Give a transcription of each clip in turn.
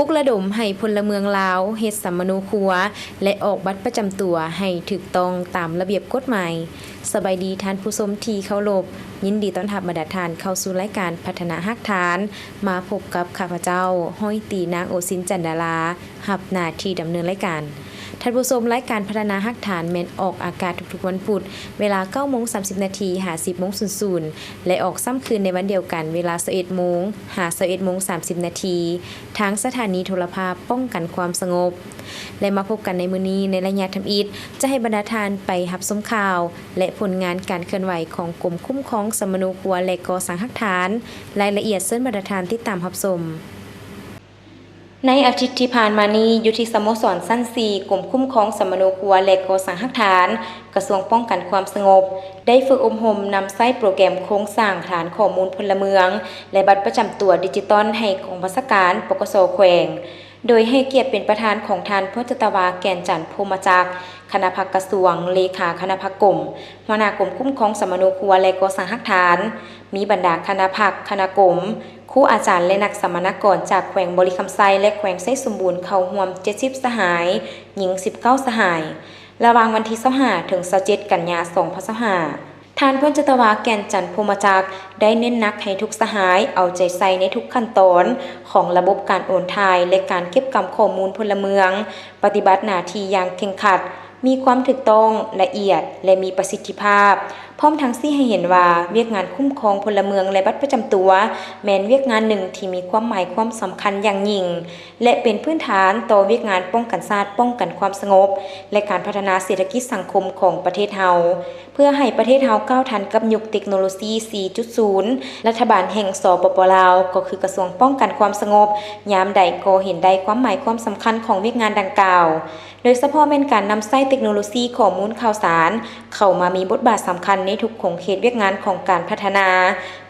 ປຸກລະດົມໃຫ້ພົນລະເມືອງລາວເຮັດສຳມະໂນຄົວ ແລະ ອອກບັດປະຈຳຕົວໃຫ້ຖືກຕ້ອງຕາມລະບຽບກົດໝາຍ. ສະບາຍດີທ່ານຜູ້ຊົມທີ່ເຄົາລົບ, ຍິນດີຕ້ອນຮັບບັນດາທ່ານເຂົ້າສູ່ລາຍການພັດທະນາຮາກຖານ. ມາພົບກັບຂ້າພະເຈົ້າ ຮ້ອຍຕີ ນາງ ໂອຊິນ ຈັນດາລາ ຮັບໜ້າທີ່ດຳເນີນລາຍການ. ທ່ານຜູ້ຊົມ, ລາຍການພັດທະນາຮາກຖານແມ່ນອອກອາກາດທຸກໆວັນພຸດ ເວລາເກົ້າໂມງສາມສິບນາທີ ຫາ ສິບໂມງສູນສູນ ແລະ ອອກຊ້ຳຄືນໃນວັນດຽວກັນ ເວລາຊາວເອັດໂມງ ຫາ ຊາວເອັດໂມງສາມສິບນາທີ ທາງສະຖານີໂທລະພາບປ້ອງກັນຄວາມສະຫງົບ. ແລະ ມາພົບກັນໃນມື້ນີ້ ໃນໄລຍະທຳອິດ ຈະໃຫ້ບັນດາທ່ານໄປຮັບຊົມຂ່າວ ແລະ ຜົນງານການເຄື່ອນໄຫວຂອງກົມຄຸ້ມຄອງສຳມະໂນຄົວ ແລະ ກໍ່ສ້າງຮາກຖານ. ລາຍລະອຽດເຊີນບັນດາທ່ານຕິດຕາມຮັບຊົມ. ໃນອາທິດທີ່ຜ່ານມານີ້ ຢູ່ທີ່ສະໂມສອນຊັ້ນສີ່ ກົມຄຸ້ມຄອງສຳມະໂນຄົວ ແລະ ກໍ່ສ້າງຮາກຖານ ກະຊວງປ້ອງກັນຄວາມສະຫງົບ ໄດ້ຝຶກອົບຮົມນຳໃຊ້ໂປຣແກຣມໂຄງສ້າງຖານຂໍ້ມູນພົນລະເມືອງ ແລະ ບັດປະຈຳຕົວດິຈິຕອນໃຫ້ກອງບັນຊາການ ປກສ ແຂວງ ໂດຍໃຫ້ກຽດເປັນປະທານຂອງທ່ານ ພົນຈັດຕະວາ ແກ່ນຈັນ ພົມມະຈັກ ຄະນະພັກກະຊວງ, ເລຂາຄະນະພັກກົມ, ຫົວໜ້າກົມຄຸ້ມຄອງສຳມະໂນຄົວ ແລະ ກໍ່ສ້າງຮາກຖານ, ມີບັນດາຄະນະພັກ, ຄະນະກົມ, ຄູອາຈານ ແລະ ນັກສຳມະນາກອນຈາກແຂວງບໍລິຄຳໄຊ ແລະ ແຂວງໄຊສົມບູນເຂົ້າຮ່ວມເຈັດສິບສະຫາຍ, ຍິງສິບເກົ້າສະຫາຍ, ລະຫວ່າງວັນທີຊາວຫ້າ ເຖິງຊາວເຈັດ ກັນຍາ ສອງພັນຊາວຫ້າ. ທ່ານ ພົນຈັດຕະວາ ແກ່ນຈັນ ພົມມະຈັກ ໄດ້ເນັ້ນໜັກໃຫ້ທຸກສະຫາຍເອົາໃຈໃສ່ໃນທຸກຂັ້ນຕອນຂອງລະບົບການໂອນຖ່າຍ ແລະ ການເກັບກຳຂໍ້ມູນພົນລະເມືອງ, ປະຕິບັດໜ້າທີ່ຢ່າງເຄັ່ງຄັດ, ມີຄວາມຖືກຕ້ອງ, ລະອຽດ ແລະ ມີປະສິດທິພາບ, ພ້ອມທັງຊີ້ໃຫ້ເຫັນວ່າ ວຽກງານຄຸ້ມຄອງພົນລະເມືອງ ແລະ ບັດປະຈຳຕົວ ແມ່ນວຽກງານໜຶ່ງທີ່ມີຄວາມໝາຍຄວາມສຳຄັນຢ່າງຍິ່ງ ແລະ ເປັນພື້ນຖານຕໍ່ວຽກງານປ້ອງກັນຊາດ, ປ້ອງກັນຄວາມສະຫງົບ ແລະ ການພັດທະນາເສດຖະກິດສັງຄົມຂອງປະເທດເຮົາ. ເພື່ອໃຫ້ປະເທດເຮົາກ້າວທັນກັບຍຸກເຕັກໂນໂລຊີ ສີ່ຈຸດສູນ ລັດຖະບານແຫ່ງ ສປປ ລາວ ກໍຄືກະຊວງປ້ອງກັນຄວາມສະຫງົບ ຍາມໃດກໍເຫັນໄດ້ຄວາມໝາຍຄວາມສຳຄັນຂອງວຽກງານດັ່ງກ່າວ, ໂດຍສະເພາະແມ່ນການນຳໃຊ້ເຕັກໂນໂລຊີຂໍ້ມູນຂ່າວສານ ເຂົ້າມາມີບົດບາດສຳຄັນໃນທຸກຂົງເຂດວຽກງານຂອງການພັດທະນາ,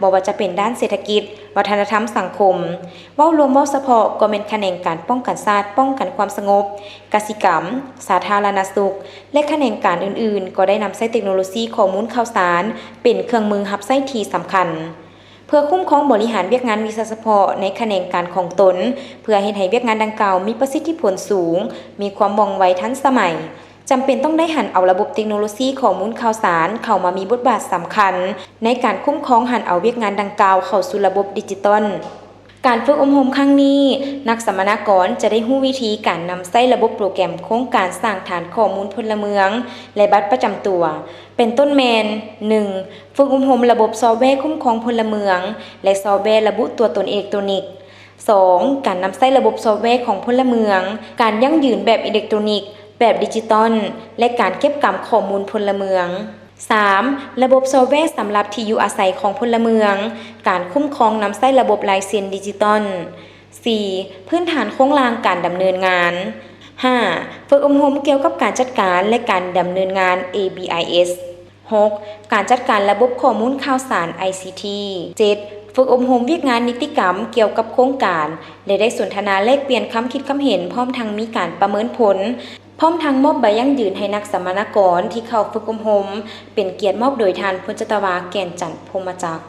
ບໍ່ວ່າຈະເປັນດ້ານເສດຖະກິດ, ວັດທະນະທຳ, ສັງຄົມ. ເວົ້າລວມເວົ້າສະເພາະກໍແມ່ນຂະແໜງການປ້ອງກັນຊາດ, ປ້ອງກັນຄວາມສະຫງົບ, ກະສິກຳ, ສາທາລະນະສຸກ ແລະ ຂະແໜງການອື່ນໆ ກໍໄດ້ນຳໃຊ້ເຕັກໂນໂລຊີຂໍ້ມູນຂ່າວສານເປັນເຄື່ອງມືຮັບໃຊ້ທີ່ສຳຄັນ ເພື່ອຄຸ້ມຄອງບໍລິຫານວຽກງານວິຊາສະເພາະໃນຂະແໜງການຂອງຕົນ, ເພື່ອເຮັດໃຫ້ວຽກງານດັ່ງກ່າວມີປະສິດທິຜົນສູງ, ມີຄວາມວ່ອງໄວທັນສະໄໝ, ຈຳເປັນຕ້ອງໄດ້ຫັນເອົາລະບົບເຕັກໂນໂລຊີຂໍ້ມູນຂ່າວສານເຂົ້າມາມີບົດບາດສຳຄັນໃນການຄຸ້ມຄອງຫັນເອົາວຽກງານດັ່ງກ່າວເຂົ້າສູ່ລະບົບດິຈິຕອນ. ການຝຶກອົບຮົມຄັ້ງນີ້, ນັກສຳມະນາກອນຈະໄດ້ຮູ້ວິທີການນຳໃຊ້ລະບົບໂປຣແກຣມໂຄງການສ້າງຖານຂໍ້ມູນພົນລະເມືອງ ແລະ ບັດປະຈຳຕົວ ເປັນຕົ້ນແມ່ນ, ໜຶ່ງ ຝຶກອົບຮົມລະບົບຊອບແວຄຸ້ມຄອງພົນລະເມືອງ ແລະ ຊອບແວລະບຸຕົວຕົນເອເລັກໂຕນິກ, ສອງ ການນຳໃຊ້ລະບົບຊອບແວຂອງພົນລະເມືອງ, ການຢັ້ງຢືນແບບເອເລັກໂຕນິກ, ແບບດິຈິຕອນ ແລະ ການເກັບກຳຂໍ້ມູນພົນລະເມືອງ. ສາມ ລະບົບຊອບແວສຳລັບທີ່ຢູ່ອາໄສຂອງພົນລະເມືອງ, ການຄຸ້ມຄອງນຳໃຊ້ລະບົບລາຍເຊັນດິຈິຕອນ. ສີ່ ພື້ນຖານໂຄງລ່າງການດຳເນີນງານ. ຫ້າ ຝຶກອົບຮົມກ່ຽວກັບການຈັດການ ແລະ ການດຳເນີນງານ ເອບີໄອເອສ. ຫົກ ການຈັດການລະບົບຂໍ້ມູນຂ່າວສານ ໄອຊີທີ. ເຈັດ ຝຶກອົບຮົມວຽກງານນິຕິກຳກ່ຽວກັບໂຄງການ ແລະ ໄດ້ສົນທະນາແລກປ່ຽນຄຳຄິດຄຳເຫັນ ພ້ອມທັງມີການປະເມີນຜົນ ພ້ອມທັງມອບໃບຢັ້ງຢືນໃຫ້ນັກສຳມະນາກອນທີ່ເຂົ້າຝຶກອົບຮົມ ເປັນກຽດມອບໂດຍທ່ານ ພົນຈັດຕະວາ ແກ່ນຈັນ ພົມມະຈັກ.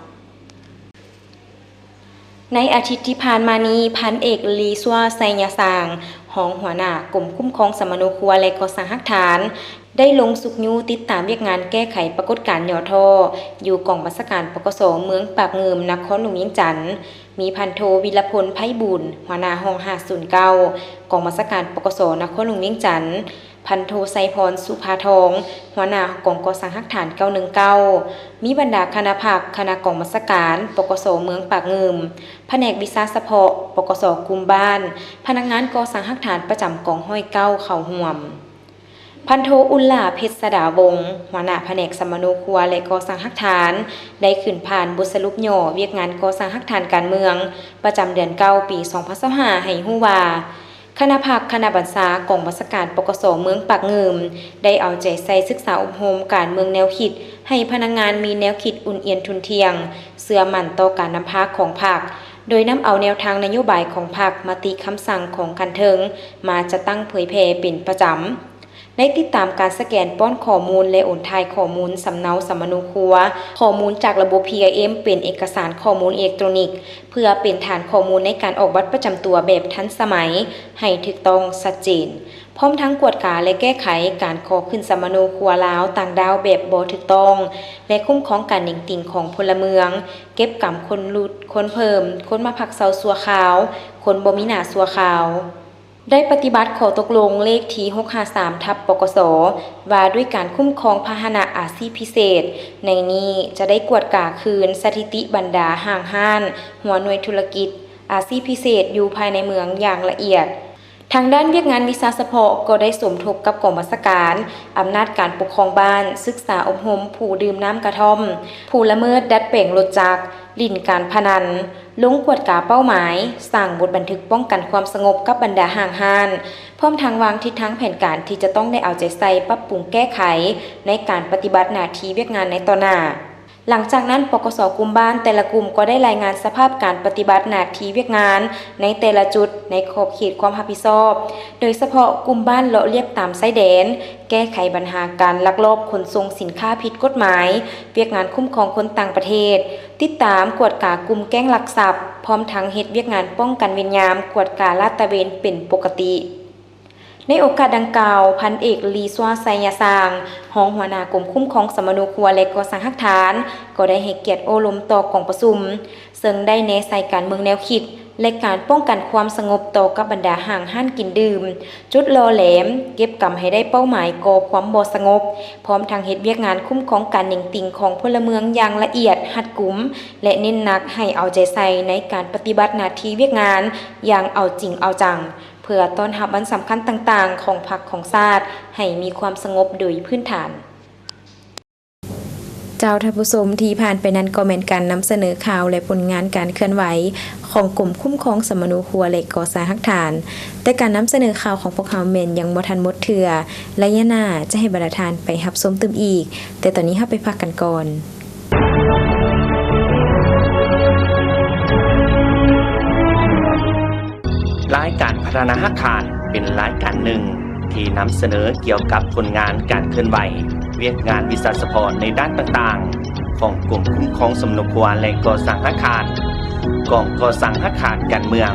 ໃນອາທິດທີ່ຜ່ານມານີ້, ພັນເອກ ລີຊວາ ໄຊຍະສາງ ຮອງຫົວໜ້າກົມຄຸ້ມຄອງສຳມະໂນຄົວ ແລະ ກໍ່ສ້າງຮາກຖານ ໄດ້ລົງຊຸກຍູ້ຕິດຕາມວຽກງານແກ້ໄຂປາກົດການຫຍໍ້ທໍ້ ຢູ່ກອງບັນຊາການ ປກສ ເມືອງປາກງື່ມ ນະຄອນຫຼວງວຽງຈັນ. ມີພັນໂທ ວິລະພົນ ໄພບູນ ຫົວໜ້າຫ້ອງ ຫ້າສູນເກົ້າ ກອງບັນຊາການ ປກສ ນະຄອນຫຼວງວຽງຈັນ, ພັນໂທ ໄຊພອນ ສຸພາທອງ ຫົວໜ້າກອງກໍ່ສ້າງຮາກຖານ ເກົ້າໜຶ່ງເກົ້າ, ມີບັນດາຄະນະພັກ, ຄະນະກອງບັນຊາການ ປກສ ເມືອງປາກງື່ມ, ພະແນກວິຊາສະເພາະ ປກສ ກຸ່ມບ້ານ, ພະນັກງານກໍ່ສ້າງຮາກຖານປະຈຳກອງຮ້ອຍເກົ້າ ເຂົ້າຮ່ວມ. ພັນໂທ ອຸນລາ ເພັດສະດາວົງ ຫົວໜ້າພະແນກສຳມະໂນຄົວ ແລະ ກໍ່ສ້າງຮາກຖານ ໄດ້ຂຶ້ນຜ່ານບົດສະຫຼຸບຫຍໍ້ວຽກງານກໍ່ສ້າງຮາກຖານການເມືອງ ປະຈຳເດືອນເກົ້າ ປີສອງພັນຊາວຫ້າ ໃຫ້ຮູ້ວ່າ ຄະນະພັກ, ຄະນະບັນຊາກອງບັນຊາການ ປກສ ເມືອງປາກງື່ມ ໄດ້ເອົາໃຈໃສ່ສຶກສາອົບຮົມການເມືອງແນວຄິດ ໃຫ້ພະນັກງານມີແນວຄິດອຸ່ນອຽນທຸ່ນທ່ຽງ, ເຊື່ອໝັ້ນຕໍ່ການນຳພາຂອງພັກ, ໂດຍນຳເອົາແນວທາງນະໂຍບາຍຂອງພັກ, ມະຕິຄຳສັ່ງຂອງຂັ້ນເທິງ ມາຈັດຕັ້ງເຜີຍແຜ່ເປັນປະຈຳ. ໄດ້ຕິດຕາມການສະແກນປ້ອນຂໍ້ມູນ ແລະ ໂອນຖ່າຍຂໍ້ມູນສຳເນົາສຳມະໂນຄົວ, ຂໍ້ມູນຈາກລະບົບ ພີໄອເອັມ ເປັນເອກະສານຂໍ້ມູນອີເລັກໂຕຣນິກ ເພື່ອເປັນຖານຂໍ້ມູນໃນການອອກບັດປະຈຳຕົວແບບທັນສະໄໝ ໃຫ້ຖືກຕ້ອງ, ຊັດເຈນ, ພ້ອມທັງກວດກາ ແລະ ແກ້ໄຂການຂໍຂຶ້ນສຳມະໂນຄົວລາວຕ່າງດ້າວແບບບໍ່ຖືກຕ້ອງ ແລະ ຄຸ້ມຄອງການເໜັງຕີງຂອງພົນລະເມືອງ, ເກັບກຳຄົນຫຼຸດ, ຄົນເພີ່ມ, ຄົນມາພັກເຊົາຊົ່ວຄາວ, ຄົນບໍ່ມີໜ້າຊົ່ວຄາວ. ໄດ້ປະຕິບັດຂໍ້ຕົກລົງເລກທີຫົກຫ້າສາມ ທັບ ປກສ ວ່າດ້ວຍການຄຸ້ມຄອງພາຫະນະອາຊີບພິເສດ. ໃນນີ້ຈະໄດ້ກວດກາຄືນສະຖິຕິບັນດາຫ້າງຮ້ານ, ຫົວໜ່ວຍທຸລະກິດ, ອາຊີບພິເສດຢູ່ພາຍໃນເມືອງຢ່າງລະອຽດ. ທາງດ້ານວຽກງານວິຊາສະເພາະກໍໄດ້ສົມທົບກັບກອງບັນຊາການ, ອຳນາດການປົກຄອງບ້ານ, ສຶກສາອົບຮົມຜູ້ດື່ມນ້ຳກະທ່ອມ, ຜູ້ລະເມີດດັດແປງລົດຈັກ, ຫຼິ້ນການພະນັນ, ລົງກວດກາເປົ້າໝາຍ, ສ້າງບົດບັນທຶກປ້ອງກັນຄວາມສະຫງົບກັບບັນດາຫ້າງຮ້ານ, ພ້ອມທັງວາງທິດທາງແຜນການທີ່ຈະຕ້ອງໄດ້ເອົາໃຈໃສ່ປັບປຸງແກ້ໄຂໃນການປະຕິບັດໜ້າທີ່ວຽກງານໃນຕໍ່ໜ້າ. ຫຼັງຈາກນັ້ນ ປກສ ກຸ່ມບ້ານແຕ່ລະກຸ່ມກໍໄດ້ລາຍງານສະພາບການປະຕິບັດໜ້າທີ່ວຽກງານໃນແຕ່ລະຈຸດໃນຂອບເຂດຄວາມຮັບຜິດຊອບ, ໂດຍສະເພາະກຸ່ມບ້ານເລາະລຽບຕາມຊາຍແດນ, ແກ້ໄຂບັນຫາການລັກລອບຂົນສົ່ງສິນຄ້າຜິດກົດໝາຍ, ວຽກງານຄຸ້ມຄອງຄົນຕ່າງປະເທດ, ຕິດຕາມກວດກາກຸ່ມແກ້ງລັກຊັບ, ພ້ອມທັງເຮັດວຽກງານປ້ອງກັນເວນຍາມກວດກາລາດຕະເວນເປັນປົກກະຕິ. ໃນໂອກາດດັ່ງກ່າວ, ພັນເອກ ລີຊວາ ໄຊຍະຊ່າງ, ຮອງຫົວໜ້າກົມຄຸ້ມຄອງສຳມະໂນຄົວ ແລະ ກໍ່ສ້າງຮາກຖານ, ກໍໄດ້ໃຫ້ກຽດໂອ້ລົມຕໍ່ກອງປະຊຸມ, ເຊິ່ງໄດ້ແນໃສ່ການເມືອງແນວຄິດ ແລະ ການປ້ອງກັນຄວາມສະຫງົບຕໍ່ກັບບັນດາຫ້າງຮ້ານກິນດື່ມ, ຈຸດຫຼໍ່ແຫຼມ, ເກັບກຳໃຫ້ໄດ້ເປົ້າໝາຍກໍ່ຄວາມບໍ່ສະຫງົບ, ພ້ອມທັງເຮັດວຽກງານຄຸ້ມຄອງການເໜັງຕີງຂອງພົນລະເມືອງຢ່າງລະອຽດ, ຮັດກຸມ ແລະ ເນັ້ນໜັກໃຫ້ເອົາໃຈໃສ່ໃນການປະຕິບັດໜ້າທີ່ວຽກງານຢ່າງເອົາຈິງເອົາຈັງ, ເພື່ອຕ້ອນຮັບວັນສຳຄັນຕ່າງໆຂອງພັກຂອງຊາດໃຫ້ມີຄວາມສະຫງົບໂດຍພື້ນຖານ. ເຈົ້າທ່ານຜູ້ຊົມ, ທີ່ຜ່ານໄປນັ້ນກໍແມ່ນການນຳສະເໜີຂ່າວ ແລະ ຜົນງານການເຄື່ອນໄຫວຂອງກົມຄຸ້ມຄອງສຳມະໂນຄົວ ແລະ ກໍ່ສ້າງຮາກຖານ. ແຕ່ການນຳສະເໜີຂ່າວຂອງພວກເຮົາແມ່ນຍັງບໍ່ທັນໝົດເທື່ອ, ໄລຍະໜ້າຈະໃຫ້ບັນດາທ່ານໄປຮັບຊົມຕື່ມອີກ, ແຕ່ຕອນນີ້ເຮົາໄປພັກກັນກ່ອນ. ລາຍການພັດທະນາຮາກຖານເປັນລາຍການໜຶ່ງທີ່ນຳສະເໜີກ່ຽວກັບຜົນງານການເຄື່ອນໄຫວ, ວຽກງານວິຊາສະເພາະໃນດ້ານຕ່າງໆຂອງກົມຄຸ້ມຄອງສຳມະໂນຄົວ ແລະ ກໍ່ສ້າງຮາກຖານ, ກອງກໍ່ສ້າງຮາກຖານການເມືອງ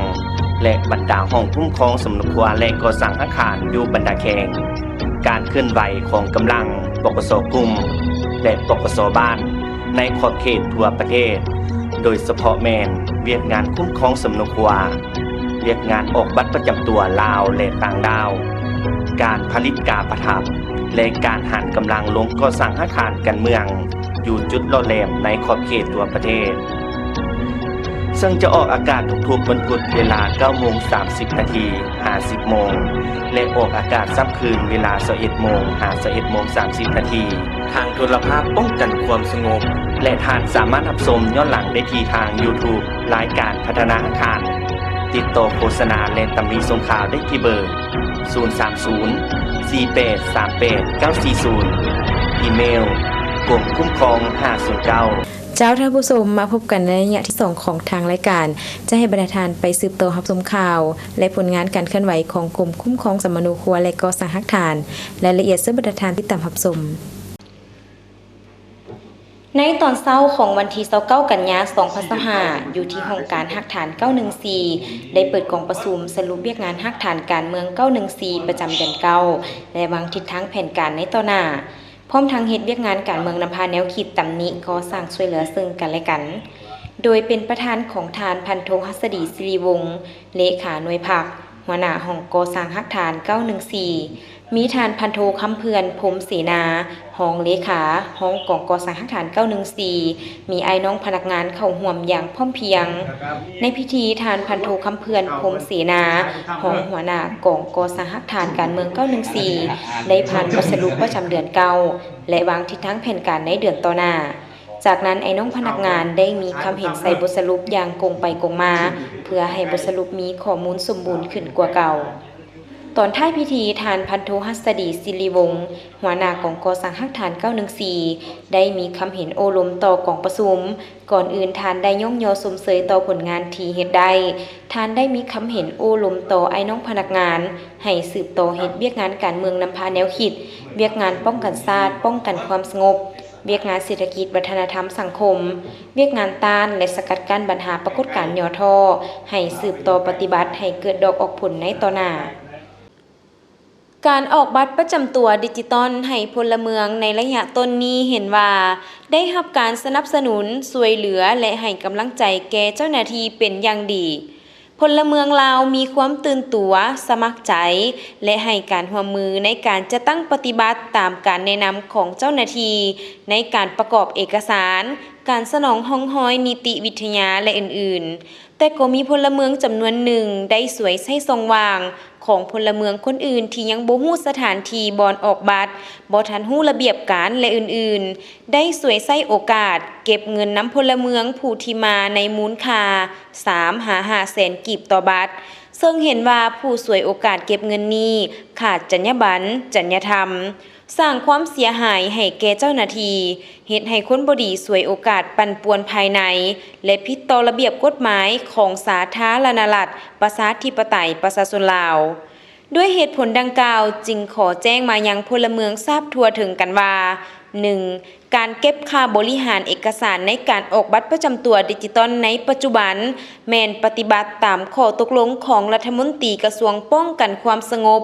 ແລະ ບັນດາຫ້ອງຄຸ້ມຄອງສຳມະໂນຄົວ ແລະ ກໍ່ສ້າງຮາກຖານຢູ່ບັນດາແຂວງ, ການເຄື່ອນໄຫວຂອງກຳລັງ ປກສ ກຸ່ມ ແລະ ປກສ ບ້ານ ໃນຂອບເຂດທົ່ວປະເທດ, ໂດຍສະເພາະແມ່ນວຽກງານຄຸ້ມຄອງສຳມະໂນຄົວ, ວຽກງານອອກບັດປະຈຳຕົວລາວ ແລະ ຕ່າງດ້າວ, ການຜະລິດກາປະທັບ ແລະ ການຫັນກຳລັງລົງກໍ່ສ້າງຮາກຖານການເມືອງຢູ່ຈຸດຫຼໍ່ແຫຼມໃນຂອບເຂດທົ່ວປະເທດ. ເຊິ່ງຈະອອກອາກາດທຸກໆວັນພຸດເວລາເກົ້າໂມງສາມສິບນາທີ ຫາສິບໂມງ ແລະ ອອກອາກາດຊ້ຳຄືນເວລາຊາວເອັດໂມງ ຫາຊາວເອັດໂມງສາມສິບນາທີ ທາງໂທລະພາບປ້ອງກັນຄວາມສະຫງົບ ແລະ ທ່ານສາມາດຮັບຊົມຍ້ອນຫຼັງໄດ້ທີ່ທາງ YouTube ລາຍການພັດທະນາຮາກຖານ. ຕິດຕໍ່ໂຄສະນາ ແລະ ຕຳໜິສົ່ງຂ່າວໄດ້ທີ່ເບີ ສູນສາມສູນ ສີ່ແປດສາມແປດເກົ້າສີ່ສູນ, ອີເມວ ກົມຄຸ້ມຄອງຫ້າສູນເກົ້າ. ເຈົ້າທ່ານຜູ້ຊົມ, ມາພົບກັນໃນໄລຍະທີສອງຂອງທາງລາຍການ. ຈະໃຫ້ບັນດາທ່ານໄປສືບຕໍ່ຮັບຊົມຂ່າວ ແລະ ຜົນງານການເຄື່ອນໄຫວຂອງກົມຄຸ້ມຄອງສຳມະໂນຄົວ ແລະ ກໍ່ສ້າງຮາກຖານ. ລາຍລະອຽດເຊີນບັນດາທ່ານຕິດຕາມຮັບຊົມ. ໃນຕອນເຊົ້າຂອງວັນທີຊາວເກົ້າ ກັນຍາ ສອງພັນຊາວຫ້າ ຢູ່ທີ່ຫ້ອງການຮາກຖານເກົ້າໜຶ່ງສີ່ ໄດ້ເປີດກອງປະຊຸມສະຫຼຸບວຽກງານຮາກຖານການເມືອງເກົ້າໜຶ່ງສີ່ ປະຈຳເດືອນເກົ້າ ແລະ ວາງທິດທາງແຜນການໃນຕໍ່ໜ້າ. ພ້ອມທັງເຮັດວຽກງານການເມືອງນຳພາແນວຄິດຕຳໜິກໍ່ສ້າງຊ່ວຍເຫຼືອເຊິ່ງກັນແລະກັນ, ໂດຍເປັນປະທານຂອງທ່ານພັນໂທ ຫັດສະດີ ສິລິວົງ, ເລຂາໜ່ວຍພັກ, ຫົວໜ້າຫ້ອງກໍ່ສ້າງຮາກຖານເກົ້າໜຶ່ງສີ່, ມີທ່ານພັນໂທ ຄຳເພື່ອນ ພົມເສນາ, ຮອງເລຂາຫ້ອງກອງກໍ່ສ້າງຮາກຖານເກົ້າໜຶ່ງສີ່, ມີອ້າຍນ້ອງພະນັກງານເຂົ້າຮ່ວມຢ່າງພ້ອມພຽງ. ໃນພິທີ, ທ່ານພັນໂທ ຄຳເພື່ອນ ພົມເສນາ, ຮອງຫົວໜ້າກອງກໍ່ສ້າງຮາກຖານການເມືອງເກົ້າໜຶ່ງສີ່ ໄດ້ຜ່ານບົດສະຫຼຸບປະຈຳເດືອນເກົ້າ ແລະ ວາງທິດທາງແຜນການໃນເດືອນຕໍ່ໜ້າ. ຈາກນັ້ນ, ອ້າຍນ້ອງພະນັກງານໄດ້ມີຄຳເຫັນໃສ່ບົດສະຫຼຸບຢ່າງກົງໄປກົງມາ, ເພື່ອໃຫ້ບົດສະຫຼຸບມີຂໍ້ມູນສົມບູນຂຶ້ນກວ່າເກົ່າ. ຕອນທ້າຍພິທີ, ທ່ານພັນໂທ ຫັດສະດີ ສິລິວົງ ຫົວໜ້າກອງກໍ່ສ້າງຮາກຖານເກົ້າໜຶ່ງສີ່ ໄດ້ມີຄຳເຫັນໂອ້ລົມຕໍ່ກອງປະຊຸມ. ກ່ອນອື່ນ, ທ່ານໄດ້ຍ້ອງຍໍຊົມເຊີຍຕໍ່ຜົນງານທີ່ເຮັດໄດ້. ທ່ານໄດ້ມີຄຳເຫັນໂອ້ລົມຕໍ່ອ້າຍນ້ອງພະນັກງານ ໃຫ້ສືບຕໍ່ເຮັດວຽກງານການເມືອງນຳພາແນວຄິດ, ວຽກງານປ້ອງກັນຊາດ, ປ້ອງກັນຄວາມສະຫງົບ, ວຽກງານເສດຖະກິດ, ວັດທະນະທຳ, ສັງຄົມ, ວຽກງານຕ້ານ ແລະ ສະກັດກັ້ນບັນຫາປາກົດການຫຍໍ້ທໍ້ ໃຫ້ສືບຕໍ່ປະຕິບັດໃຫ້ເກີດດອກອອກຜົນໃນຕໍ່ໜ້າ. ການອອກບັດປະຈຳຕົວດິຈິຕອນໃຫ້ພົນລະເມືອງໃນໄລຍະຕົ້ນນີ້ເຫັນວ່າ ໄດ້ຮັບການສະໜັບສະໜູນ, ຊ່ວຍເຫຼືອ ແລະ ໃຫ້ກຳລັງໃຈແກ່ເຈົ້າໜ້າທີ່ເປັນຢ່າງດີ. ພົນລະເມືອງລາວມີຄວາມຕື່ນຕົວ, ສະໝັກໃຈ ແລະ ໃຫ້ການຮ່ວມມືໃນການຈັດຕັ້ງປະຕິບັດຕາມການແນະນຳຂອງເຈົ້າໜ້າທີ່ໃນການປະກອບເອກະສານ, ການສະໜອງຮ່ອງຮອຍນິຕິວິທະຍາ ແລະ ອື່ນໆ. ແຕ່ກໍມີພົນລະເມືອງຈຳນວນໜຶ່ງໄດ້ສວຍໃຊ້ຊ່ອງວ່າງຂອງພົນລະເມືອງຄົນອື່ນທີ່ຍັງບໍ່ຮູ້ສະຖານທີ່ບ່ອນອອກບັດ, ບໍ່ທັນຮູ້ລະບຽບການ ແລະ ອື່ນໆ, ໄດ້ສວຍໃຊ້ໂອກາດເກັບເງິນນຳພົນລະເມືອງຜູ້ທີ່ມາໃນມູນຄ່າສາມຫາຫ້າແສນກີບຕໍ່ບັດ, ເຊິ່ງເຫັນວ່າຜູ້ສວຍໂອກາດເກັບເງິນນີ້ຂາດຈັນຍາບັນ, ຈັນຍາທຳ. ສ້າງຄວາມເສຍຫາຍໃຫ້ແກ່ເຈົ້າໜ້າທີ່, ເຮັດໃຫ້ຄົນບໍ່ດີສວຍໂອກາດປັ່ນປ່ວນພາຍໃນ ແລະ ຜິດຕໍ່ລະບຽບກົດໝາຍຂອງສາທາລະນະລັດ ປະຊາທິປະໄຕ ປະຊາຊົນລາວ. ດ້ວຍເຫດຜົນດັ່ງກ່າວ, ຈຶ່ງຂໍແຈ້ງມາຍັງພົນລະເມືອງຊາບທົ່ວເຖິງກັນວ່າ, ໜຶ່ງ ການເກັບຄ່າບໍລິຫານເອກະສານໃນການອອກບັດປະຈຳຕົວດິຈິຕອນໃນປັດຈຸບັນ ແມ່ນປະຕິບັດຕາມຂໍ້ຕົກລົງຂອງລັດຖະມົນຕີກະຊວງປ້ອງກັນຄວາມສະຫງົບ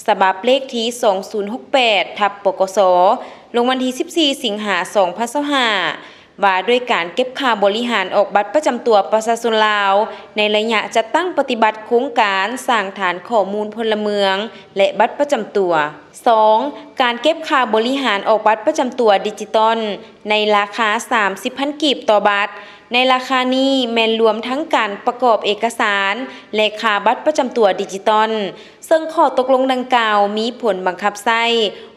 ສະບັບເລກທີສອງສູນຫົກແປດ ທັບ ປກສ ລົງວັນທີສິບສີ່ ສິງຫາ ສອງພັນຊາວຫ້າ ວ່າດ້ວຍການເກັບຄ່າບໍລິຫານອອກບັດປະຈຳຕົວປະຊາຊົນລາວ ໃນໄລຍະຈັດຕັ້ງປະຕິບັດໂຄງການສ້າງຖານຂໍ້ມູນພົນລະເມືອງ ແລະ ບັດປະຈຳຕົວ. ສອງ ການເກັບຄ່າບໍລິຫານອອກບັດປະຈຳຕົວດິຈິຕອນ ໃນລາຄາສາມສິບພັນກີບຕໍ່ບັດ. ໃນລາຄານີ້ແມ່ນລວມທັງການປະກອບເອກະສານ ແລະ ຄ່າບັດປະຈຳຕົວດິຈິຕອນ, ເຊິ່ງຂໍ້ຕົກລົງດັ່ງກ່າວມີຜົນບັງຄັບໃຊ້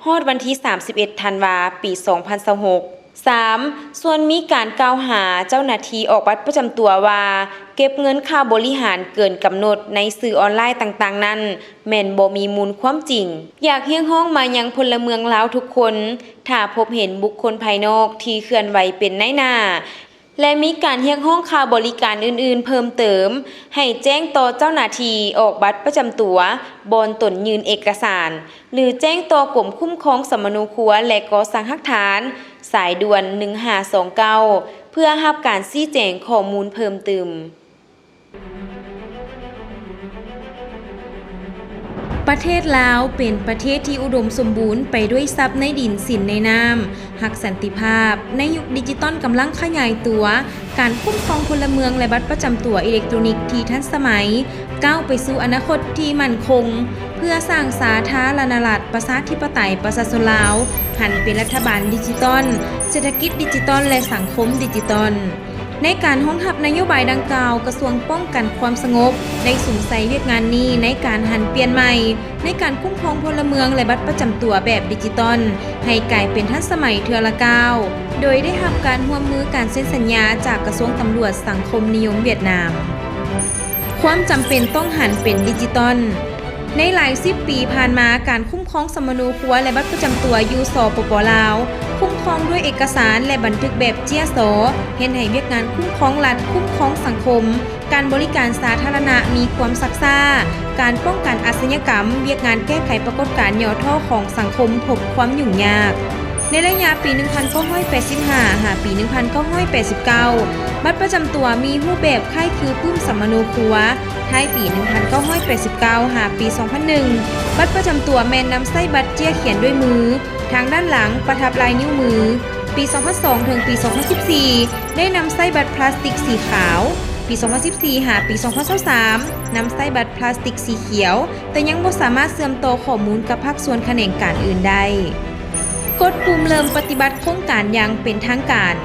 ຮອດວັນທີສາມສິບເອັດ ທັນວາ ປີສອງພັນຊາວຫົກ. ສາມ ສ່ວນມີການກ່າວຫາເຈົ້າໜ້າທີ່ອອກບັດປະຈຳຕົວວ່າ ເກັບເງິນຄ່າບໍລິຫານເກີນກຳນົດໃນສື່ອອນລາຍຕ່າງໆນັ້ນ ແມ່ນບໍ່ມີມູນຄວາມຈິງ. ຢາກຮຽກຮ້ອງມາຍັງພົນລະເມືອງລາວທຸກຄົນ, ຖ້າພົບເຫັນບຸກຄົນພາຍນອກທີ່ເຄື່ອນໄຫວເປັນນາຍໜ້າ ແລະ ມີການຮຽກຮ້ອງຄ່າບໍລິການອື່ນໆເພີ່ມເຕີມ, ໃຫ້ແຈ້ງຕໍ່ເຈົ້າໜ້າທີ່ອອກບັດປະຈຳຕົວ ບ່ອນຕົນຍື່ນເອກະສານ ຫຼື ແຈ້ງຕໍ່ກົມຄຸ້ມຄອງສຳມະໂນຄົວ ແລະ ກໍ່ສ້າງຮາກຖານ ສາຍດ່ວນ ໜຶ່ງຫ້າສອງເກົ້າ ເພື່ອຮັບການຊີ້ແຈງຂໍ້ມູນເພີ່ມຕື່ມ. ປະເທດລາວເປັນປະເທດທີ່ອຸດົມສົມບູນໄປດ້ວຍຊັບໃນດິນ, ສິນໃນນ້ຳ, ຮັກສັນຕິພາບ. ໃນຍຸກດິຈິຕອນກຳລັງຂະຫຍາຍຕົວ, ການຄຸ້ມຄອງພົນລະເມືອງ ແລະ ບັດປະຈຳຕົວອີເລັກໂຕຣນິກທີ່ທັນສະໄໝ ກ້າວໄປສູ່ອະນາຄົດທີ່ໝັ້ນຄົງ ເພື່ອສ້າງສາທາລະນະລັດ ປະຊາທິປະໄຕ ປະຊາຊົນລາວ ຫັນເປັນລັດຖະບານດິຈິຕອນ, ເສດຖະກິດດິຈິຕອນ ແລະ ສັງຄົມດິຈິຕອນ. ໃນການຮອງຮັບນະໂຍບາຍດັ່ງກ່າວ, ກະຊວງປ້ອງກັນຄວາມສະຫງົບໄດ້ສຸມໃສ່ວຽກງານນີ້ໃນການຫັນປ່ຽນໃໝ່ ໃນການຄຸ້ມຄອງພົນລະເມືອງ ແລະ ບັດປະຈຳຕົວແບບດິຈິຕອນ ໃຫ້ກາຍເປັນທັນສະໄໝເທື່ອລະກ້າວ, ໂດຍໄດ້ຮັບການຮ່ວມມືການເຊັນສັນຍາຈາກກະຊວງຕຳຫຼວດສັງຄົມນິຍົມຫວຽດນາມ. ຄວາມຈຳເປັນຕ້ອງຫັນເປັນດິຈິຕອນ. ໃນຫຼາຍສິບປີຜ່ານມາ, ການຄຸ້ມຄອງສຳມະໂນຄົວ ແລະ ບັດປະຈຳຕົວຢູ່ ສປປ ລາວ ຄຸ້ມຄອງດ້ວຍເອກະສານ ແລະ ບັນທຶກແບບເຈ້ຍຊໍ, ເຮັດໃຫ້ວຽກງານຄຸ້ມຄອງລັດ, ຄຸ້ມຄອງສັງຄົມ, ການບໍລິການສາທາລະນະມີຄວາມຊັກຊ້າ, ການປ້ອງກັນອາຊະຍາກຳ, ວຽກງານແກ້ໄຂປາກົດການຫຍໍ້ທໍ້ຂອງສັງຄົມພົບຄວາມຫຍຸ້ງຍາກ. ໃນໄລຍະປີໜຶ່ງພັນເກົ້າຮ້ອຍແປດສິບຫ້າ ຫາປີໜຶ່ງພັນເກົ້າຮ້ອຍແປດສິບເກົ້າ ບັດປະຈຳຕົວມີຮູບແບບຄ້າຍຄືປຶ້ມສຳມະໂນຄົວ. ທ້າຍປີໜຶ່ງພັນເກົ້າຮ້ອຍແປດສິບເກົ້າ ຫາປີສອງພັນໜຶ່ງ ບັດປະຈຳຕົວແມ່ນນຳໃຊ້ບັດເຈ້ຍຂຽນດ້ວຍມື, ທາງດ້ານຫຼັງປະທັບລາຍນິ້ວມື. ປີສອງພັນສອງ ເຖິງປີສອງພັນສິບສີ່ ໄດ້ນຳໃຊ້ບັດພລາສຕິກສີຂາວ. ປີສອງພັນສິບສີ່ ຫາປີສອງພັນຊາວສາມ ນຳໃຊ້ບັດພລາສຕິກສີຂຽວ, ແຕ່ຍັງບໍ່ສາມາດເຊື່ອມຕໍ່ຂໍ້ມູນກັບພາກສ່ວນຂະແໜງການອື່ນໄດ້. ກົດປຸ່ມເລີ່ມປະຕິບັດໂຄງການຢ່າງເປັນທາງການ.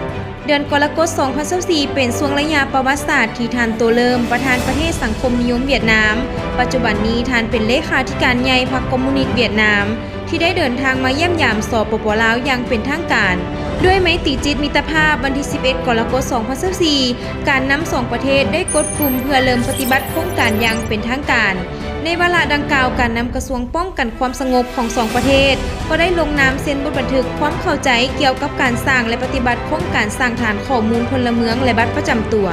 ເດືອນກໍລະກົດ ສອງພັນຊາວສີ່ ເປັນຊ່ວງໄລຍະປະຫວັດສາດທີ່ທ່ານ ໂຕ ເລີມ ປະທານປະເທດສັງຄົມນິຍົມຫວຽດນາມ, ປັດຈຸບັນນີ້ທ່ານເປັນເລຂາທິການໃຫຍ່ພັກຄອມມູນິດຫວຽດນາມ ທີ່ໄດ້ເດີນທາງມາຢ້ຽມຢາມ ສປປ ລາວ ຢ່າງເປັນທາງການ. ດ້ວຍໄມຕີຈິດມິດຕະພາບ, ວັນທີສິບເອັດ ກໍລະກົດ ສອງພັນຊາວສີ່ ການນຳສອງປະເທດໄດ້ກົດປຸ່ມເພື່ອເລີ່ມປະຕິບັດໂຄງການຢ່າງເປັນທາງການ. ໃນວາລະດັ່ງກ່າວ, ການນຳກະຊວງປ້ອງກັນຄວາມສະຫງົບຂອງສອງປະເທດ ກໍໄດ້ລົງນາມເຊັນບົດບັນທຶກຄວາມເຂົ້າໃຈກ່ຽວກັບການສ້າງ ແລະ ປະຕິບັດໂຄງການສ້າງຖານຂໍ້ມູນພົນລະເມືອງ ແລະ ບັດປະຈຳຕົວ.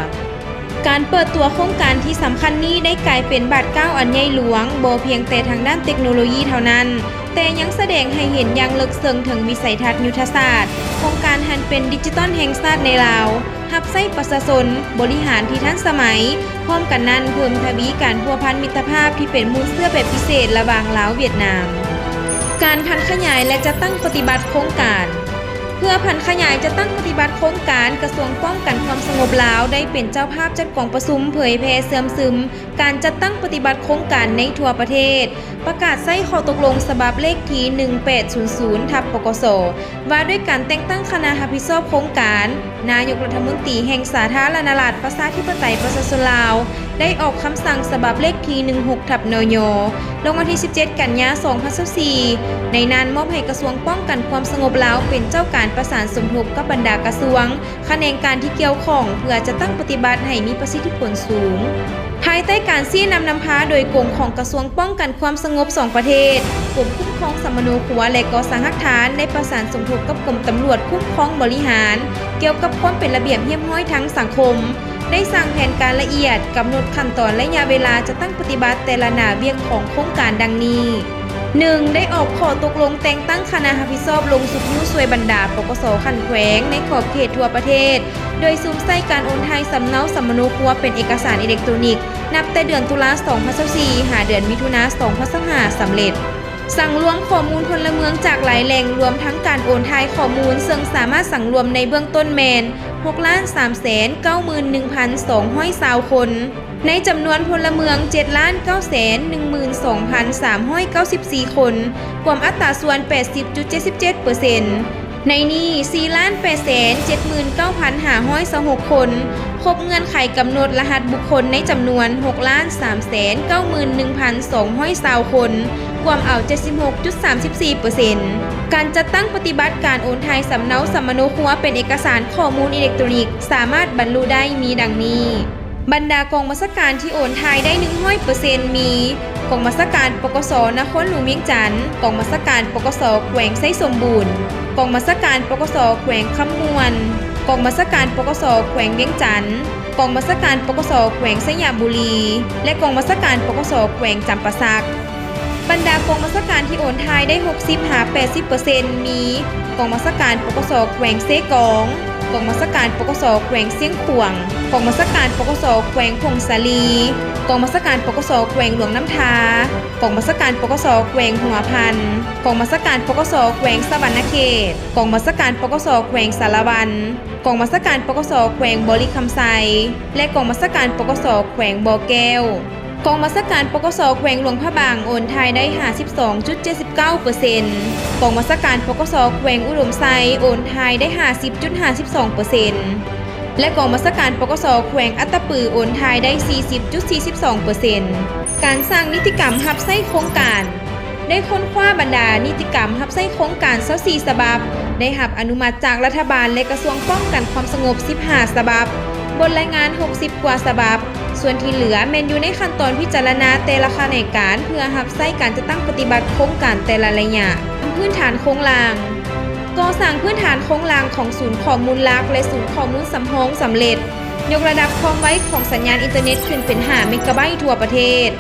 ການເປີດຕົວໂຄງການທີ່ສຳຄັນນີ້ໄດ້ກາຍເປັນບາດກ້າວອັນໃຫຍ່ຫຼວງ, ບໍ່ພຽງແຕ່ທາງດ້ານເຕັກໂນໂລຢີເທົ່ານັ້ນ, ແຕ່ຍັງສະແດງໃຫ້ເຫັນຢ່າງເລິກເຊິ່ງເຖິງວິໄສທັດຍຸດທະສາດຂອງການຫັນເປັນດິຈິຕອນແຫ່ງຊາດໃນລາວ, ຮັບໃຊ້ປະຊາຊົນ, ບໍລິຫານທີ່ທັນສະໄໝ, ພ້ອມກັນນັ້ນເພີ່ມທະວີການພົວພັນມິດຕະພາບທີ່ເປັນມູນເຊື້ອແບບພິເສດລະຫວ່າງລາວ-ຫວຽດນາມ. ການຜັນຂະຫຍາຍ ແລະ ຈັດຕັ້ງປະຕິບັດໂຄງການ. ເພື່ອຜັນຂະຫຍາຍຈັດຕັ້ງປະຕິບັດໂຄງການ, ກະຊວງປ້ອງກັນຄວາມສະຫງົບລາວໄດ້ເປັນເຈົ້າພາບຈັດກອງປະຊຸມເຜີຍແຜ່ເຊື່ອມຊຶມການຈັດຕັ້ງປະຕິບັດໂຄງການໃນທົ່ວປະເທດ, ປະກາດໃຊ້ຂໍ້ຕົກລົງສະບັບເລກທີໜຶ່ງແປດສູນສູນທັບ ປກສ ວ່າດ້ວຍການແຕ່ງຕັ້ງຄະນະຮັບຜິດຊອບໂຄງການ, ນາຍົກລັດຖະມົນຕີແຫ່ງສາທາລະນະລັດ ປະຊາທິປະໄຕ ປະຊາຊົນລາວ ໄດ້ອອກຄຳສັ່ງສະບັບເລກທີໜຶ່ງຫົກທັບ ນຍ ລົງວັນທີສິບເຈັດ ກັນຍາ ສອງພັນຊາວສີ່ ໃນນັ້ນມອບໃຫ້ກະຊວງປ້ອງກັນຄວາມສະຫງົບລາວເປັນເຈົ້າການປະສານສົມທົບກັບບັນດາກະຊວງ, ຂະແໜງການທີ່ກ່ຽວຂ້ອງ ເພື່ອຈັດຕັ້ງປະຕິບັດໃຫ້ມີປະສິດທິຜົນສູງ. ພາຍໃຕ້ການຊີ້ນຳນຳພາໂດຍກົງຂອງກະຊວງປ້ອງກັນຄວາມສະຫງົບສອງປະເທດ, ກົມຄຸ້ມຄອງສຳມະໂນຄົວ ແລະ ກໍ່ສ້າງຮາກຖານ ໄດ້ປະສານສົມທົບກັບກົມຕຳຫຼວດຄຸ້ມຄອງບໍລິຫານ ກ່ຽວກັບຄວາມເປັນລະບຽບຮຽບຮ້ອຍທາງສັງຄົມ, ໄດ້ສ້າງແຜນການລະອຽດ, ກຳນົດຂັ້ນຕອນໄລຍະເວລາຈັດຕັ້ງປະຕິບັດແຕ່ລະໜ້າວຽກຂອງໂຄງການດັ່ງນີ້. ໜຶ່ງ ໄດ້ອອກຂໍ້ຕົກລົງແຕ່ງຕັ້ງຄະນະຮັບຜິດຊອບລົງຊຸກຍູ້ຊ່ວຍບັນດາ ປກສ ຂັ້ນແຂວງໃນຂອບເຂດທົ່ວປະເທດ, ໂດຍສຸມໃສ່ການໂອນຖ່າຍສຳເນົາສຳມະໂນຄົວເປັນເອກະສານອີເລັກໂຕຣນິກ ນັບແຕ່ເດືອນຕຸລາ ສອງພັນຊາວສີ່ ຫາເດືອນມິຖຸນາ ສອງພັນຊາວຫ້າ ສຳເລັດ. ສັງລວມຂໍ້ມູນພົນລະເມືອງຈາກຫຼາຍແຫຼ່ງ, ລວມທັງການໂອນຖ່າຍຂໍ້ມູນ, ເຊິ່ງສາມາດສັງລວມໃນເບື້ອງຕົ້ນແມ່ນ ຫົກລ້ານສາມແສນເກົ້າໝື່ນໜຶ່ງພັນສອງຮ້ອຍຊາວຄົນ. ໃນຈຳນວນພົນລະເມືອງ ເຈັດລ້ານເກົ້າແສນໜຶ່ງໝື່ນສອງພັນສາມຮ້ອຍເກົ້າສິບສີ່ຄົນ, ກວມອັດຕາສ່ວນ ແປດສິບຈຸດເຈັດສິບເຈັດເປີເຊັນ. ໃນນີ້ ສີ່ລ້ານແປດແສນເຈັດໝື່ນເກົ້າພັນຫ້າຮ້ອຍຊາວຫົກຄົນ, ຄົບເງື່ອນໄຂກຳນົດລະຫັດບຸກຄົນໃນຈຳນວນ ຫົກລ້ານສາມແສນເກົ້າໝື່ນໜຶ່ງພັນສອງຮ້ອຍຊາວຄົນ, ກວມເອົາ ເຈັດສິບຫົກຈຸດສາມສິບສີ່ເປີເຊັນ. ການຈັດຕັ້ງປະຕິບັດການໂອນຖ່າຍສຳເນົາສຳມະໂນຄົວເປັນເອກະສານຂໍ້ມູນອີເລັກໂຕຣນິກ ສາມາດບັນລຸໄດ້ມີດັ່ງນີ້. ບັນດາກອງບັນຊາການທີ່ໂອນຖ່າຍໄດ້ ໜຶ່ງຮ້ອຍເປີເຊັນ ມີ ກອງບັນຊາການ ປກສ ນະຄອນຫຼວງວຽງຈັນ, ກອງບັນຊາການ ປກສ ແຂວງໄຊສົມບູນ, ກອງບັນຊາການ ປກສ ແຂວງຄຳມ່ວນ, ກອງບັນຊາການ ປກສ ແຂວງວຽງຈັນ, ກອງບັນຊາການ ປກສ ແຂວງໄຊຍະບູລີ ແລະ ກອງບັນຊາການ ປກສ ແຂວງຈຳປາສັກ. ບັນດາກອງບັນຊາການທີ່ໂອນຖ່າຍໄດ້ ຫົກສິບຫາແປດສິບເປີເຊັນ ມີ ກອງບັນຊາການ ປກສ ແຂວງເຊກອງ, ກອງບັນຊາການ ປກສ ແຂວງຊຽງຂວາງ, ກອງບັນຊາການ ປກສ ແຂວງຜົ້ງສາລີ, ກອງບັນຊາການ ປກສ ແຂວງຫຼວງນ້ຳທາ, ກອງບັນຊາການ ປກສ ແຂວງຫົວພັນ, ກອງບັນຊາການ ປກສ ແຂວງສະຫວັນນະເຂດ, ກອງບັນຊາການ ປກສ ແຂວງສາລະວັນ, ກອງບັນຊາການ ປກສ ແຂວງບໍລິຄຳໄຊ ແລະ ກອງບັນຊາການ ປກສ ແຂວງບໍ່ແກ້ວ. ກອງບັນຊາການ ປກສ ແຂວງຫຼວງພະບາງ ໂອນຖ່າຍໄດ້ ຫ້າສິບສອງຈຸດເຈັດສິບເກົ້າເປີເຊັນ, ກອງບັນຊາການ ປກສ ແຂວງອຸດົມໄຊ ໂອນຖ່າຍໄດ້ ຫ້າສິບຈຸດຫ້າສິບສອງເປີເຊັນ ແລະ ກອງບັນຊາການ ປກສ ແຂວງອັດຕະປື ໂອນຖ່າຍໄດ້ ສີ່ສິບຈຸດສີ່ສິບສອງເປີເຊັນ. ການສ້າງນິຕິກຳຮັບໃຊ້ໂຄງການ. ໄດ້ຄົ້ນຄວ້າບັນດານິຕິກຳຮັບໃຊ້ໂຄງການ ຊາວສີ່ສະບັບ, ໄດ້ຮັບອະນຸມັດຈາກລັດຖະບານ ແລະ ກະຊວງປ້ອງກັນຄວາມສະຫງົບ ສິບຫ້າສະບັບ, ບົດລາຍງານ ຫົກສິບກວ່າສະບັບ, ສ່ວນທີ່ເຫຼືອແມ່ນຢູ່ໃນຂັ້ນຕອນພິຈາລະນາແຕ່ລະຂະແໜງການ ເພື່ອຮັບໃຊ້ການຈັດຕັ້ງປະຕິບັດໂຄງການແຕ່ລະໄລຍະ. ພື້ນຖານໂຄງລ່າງ. ກໍ່ສ້າງພື້ນຖານໂຄງລ່າງຂອງສູນຂໍ້ມູນຫຼັກ ແລະ ສູນຂໍ້ມູນສຳຮອງສຳເລັດ. ຍົກລະດັບຄວາມໄວຂອງສັນຍານອິນເຕີເນັດຂຶ້ນເປັນຫ້າເມກາໄບທົ່ວປະເທດ.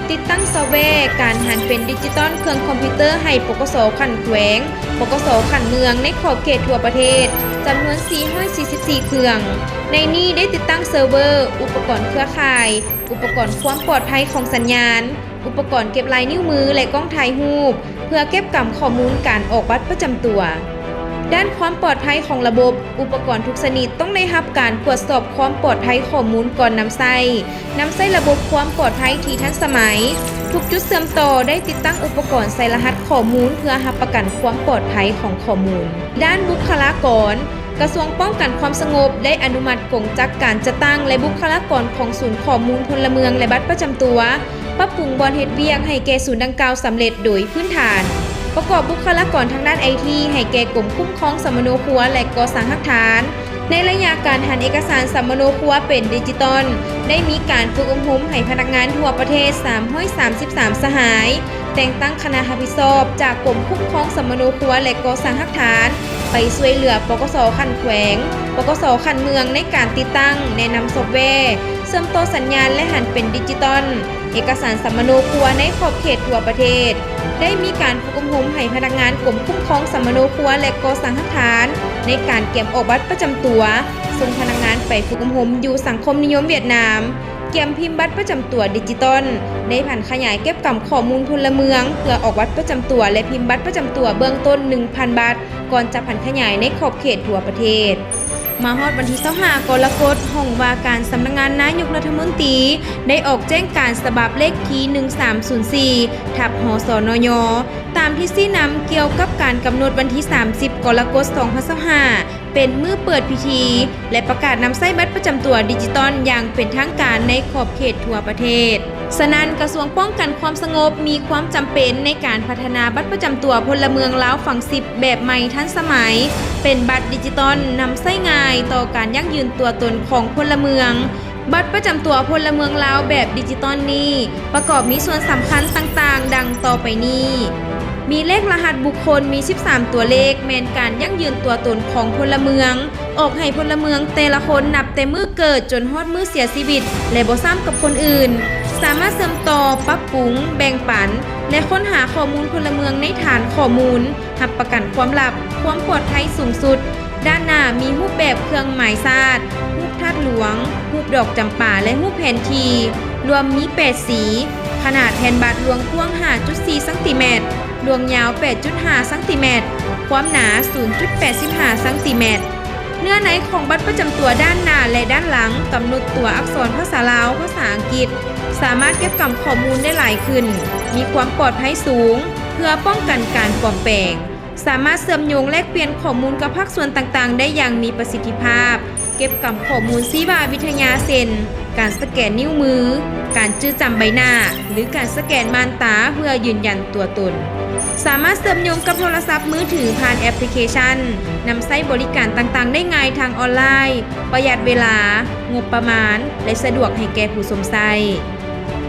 ຕິດຕັ້ງຊອບແວການຫັນເປັນດິຈິຕອນເຄື່ອງຄອມພິວເຕີໃຫ້ ປກສ ຂັ້ນແຂວງ, ປກສ ຂັ້ນເມືອງ ໃນຂອບເຂດທົ່ວປະເທດ ຈຳນວນ ສີ່ຮ້ອຍສີ່ສິບສີ່ເຄື່ອງ. ໃນນີ້ໄດ້ຕິດຕັ້ງເຊີເວີ, ອຸປະກອນເຄືອຂ່າຍ, ອຸປະກອນຄວາມປອດໄພຂອງສັນຍານ, ອຸປະກອນເກັບລາຍນິ້ວມື ແລະ ກ້ອງຖ່າຍຮູບ ເພື່ອເກັບກຳຂໍ້ມູນການອອກບັດປະຈຳຕົວ. ດ້ານຄວາມປອດໄພຂອງລະບົບ, ອຸປະກອນທຸກຊະນິດຕ້ອງໄດ້ຮັບການກວດສອບຄວາມປອດໄພຂໍ້ມູນກ່ອນນຳໃຊ້. ນຳໃຊ້ລະບົບຄວາມປອດໄພທີ່ທັນສະໄໝ. ທຸກຈຸດເຊື່ອມຕໍ່ໄດ້ຕິດຕັ້ງອຸປະກອນໃສ່ລະຫັດຂໍ້ມູນ ເພື່ອຮັບປະກັນຄວາມປອດໄພຂອງຂໍ້ມູນ. ດ້ານບຸກຄະລາກອນ, ກະຊວງປ້ອງກັນຄວາມສະຫງົບໄດ້ອະນຸມັດກົງຈັກການຈັດຕັ້ງ ແລະ ບຸກຄະລາກອນຂອງສູນຂໍ້ມູນພົນລະເມືອງ ແລະ ບັດປະຈຳຕົວ, ປັບປຸງບ່ອນເຮັດວຽກໃຫ້ແກ່ສູນດັ່ງກ່າວສຳເລັດໂດຍພື້ນຖານ, ປະກອບບຸກຄະລາກອນທາງດ້ານໄອທີໃຫ້ແກ່ກົມຄຸ້ມຄອງສຳມະໂນຄົວ ແລະ ກໍ່ສ້າງຮາກຖານ, ໃນໄລຍະການຫັນເອກະສານສຳມະໂນຄົວເປັນດິຈິຕອນ, ໄດ້ມີການຝຶກອົບຮົມໃຫ້ພະນັກງານທົ່ວປະເທດສາມຮ້ອຍສາມສິບສາມສະຫາຍ, ແຕ່ງຕັ້ງຄະນະຮັບຜິດຊອບຈາກກົມຄຸ້ມຄອງສຳມະໂນຄົວ ແລະ ກໍ່ສ້າງຮາກຖານ ໄປຊ່ວຍເຫຼືອ ປກສ ຂັ້ນແຂວງ, ປກສ ຂັ້ນເມືອງ ໃນການຕິດຕັ້ງ, ແນະນຳຊອບແວ, ເຊື່ອມຕໍ່ສັນຍານ ແລະ ຫັນເປັນດິຈິຕອນເອກະສານສຳມະໂນຄົວໃນຂອບເຂດທົ່ວປະເທດ. ໄດ້ມີການຝຶກອົບຮົມໃຫ້ພະນັກງານກົມຄຸ້ມຄອງສຳມະໂນຄົວ ແລະ ກໍ່ສ້າງຮາກຖານ ໃນການກຽມອອກບັດປະຈຳຕົວ, ສົ່ງພະນັກງານໄປຝຶກອົບຮົມຢູ່ສັງຄົມນິຍົມຫວຽດນາມ, ກຽມພິມບັດປະຈຳຕົວດິຈິຕອນ, ໄດ້ຜັນຂະຫຍາຍເກັບກຳຂໍ້ມູນພົນລະເມືອງ ເພື່ອອອກບັດປະຈຳຕົວ ແລະ ພິມບັດປະຈຳຕົວເບື້ອງຕົ້ນໜຶ່ງພັນບັດ, ກ່ອນຈະຜັນຂະຫຍາຍໃນຂອບເຂດທົ່ວປະເທດ. ມາຮອດວັນທີຊາວຫ້າ ກໍລະກົດ, ຫ້ອງວ່າການສຳນັກງານນາຍົກລັດຖະມົນຕີ ໄດ້ອອກແຈ້ງການສະບັບເລກທີໜຶ່ງສາມສູນສີ່ ທັບ ຫສນຍ ຕາມທິດຊີ້ນຳກ່ຽວກັບການກຳນົດວັນທີສາມສິບ ກໍລະກົດ ສອງພັນຊາວຫ້າ ເປັນມື້ເປີດພິທີ ແລະ ປະກາດນຳໃຊ້ບັດປະຈຳຕົວດິຈິຕອນຢ່າງເປັນທາງການໃນຂອບເຂດທົ່ວປະເທດ. ສະນັ້ນ, ກະຊວງປ້ອງກັນຄວາມສະຫງົບມີຄວາມຈຳເປັນໃນການພັດທະນາບັດປະຈຳຕົວພົນລະເມືອງລາວຝັງສິບແບບໃໝ່ທັນສະໄໝ, ເປັນບັດດິຈິຕອນນຳໃຊ້ງ່າຍຕໍ່ການຢັ້ງຢືນຕົວຕົນຂອງພົນລະເມືອງ. ບັດປະຈຳຕົວພົນລະເມືອງລາວແບບດິຈິຕອນນີ້ ປະກອບມີສ່ວນສຳຄັນຕ່າງໆ ດັ່ງຕໍ່ໄປນີ້. ມີເລກລະຫັດບຸກຄົນ ມີສິບສາມຕົວເລກ ແມ່ນການຢັ້ງຢືນຕົວຕົນຂອງພົນລະເມືອງ, ອອກໃຫ້ພົນລະເມືອງແຕ່ລະຄົນນັບແຕ່ມື້ເກີດຈົນຮອດມື້ເສຍຊີວິດ ແລະ ບໍ່ຊ້ຳກັບຄົນອື່ນ, ສາມາດເຊື່ອມຕໍ່, ປັບປຸງ, ແບ່ງປັນ ແລະ ຄົ້ນຫາຂໍ້ມູນພົນລະເມືອງໃນຖານຂໍ້ມູນ ຮັບປະກັນຄວາມລັບ, ຄວາມປອດໄພສູງສຸດ. ດ້ານໜ້າມີຮູບແບບເຄື່ອງໝາຍຊາດ, ຮູບທາດຫຼວງ, ຮູບດອກຈຳປາ ແລະ ຮູບແຜນທີ່, ລວມມີແປດສີ, ຂະໜາດແຜ່ນບັດລວງກວ້າງຫ້າຈຸດສີ່ຊັງຕີແມັດ, ລວງຍາວແປດຈຸດຫ້າຊັງຕີແມັດ, ຄວາມໜາສູນຈຸດແປດສິບຫ້າຊັງຕີແມັດ. ເນື້ອໃນຂອງບັດປະຈຳຕົວດ້ານໜ້າ ແລະ ດ້ານຫຼັງ ກຳນົດຕົວອັກສອນພາສາລາວ, ພາສາອັງກິດ, ສາມາດເກັບກຳຂໍ້ມູນໄດ້ຫຼາຍຂຶ້ນ, ມີຄວາມປອດໄພສູງ ເພື່ອປ້ອງກັນການປອມແປງ, ສາມາດເຊື່ອມໂຍງແລກປ່ຽນຂໍ້ມູນກັບພາກສ່ວນຕ່າງໆໄດ້ຢ່າງມີປະສິດທິພາບ, ເກັບກຳຂໍ້ມູນຊີວະວິທະຍາ ເຊັ່ນ ການສະແກນນິ້ວມື, ການຈື່ຈຳໃບໜ້າ ຫຼື ການສະແກນມ່ານຕາເພື່ອຢືນຢັນຕົວຕົນ. ສາມາດເຊື່ອມໂຍງກັບໂທລະສັບມືຖືຜ່ານແອັບພລິເຄຊັນ, ນຳໃຊ້ບໍລິການຕ່າງໆໄດ້ງ່າຍທາງອອນລາຍ, ປະຢັດເວລາ, ງົບປະມານ ແລະ ສະດວກໃຫ້ແກ່ຜູ້ຊົມໃຊ້.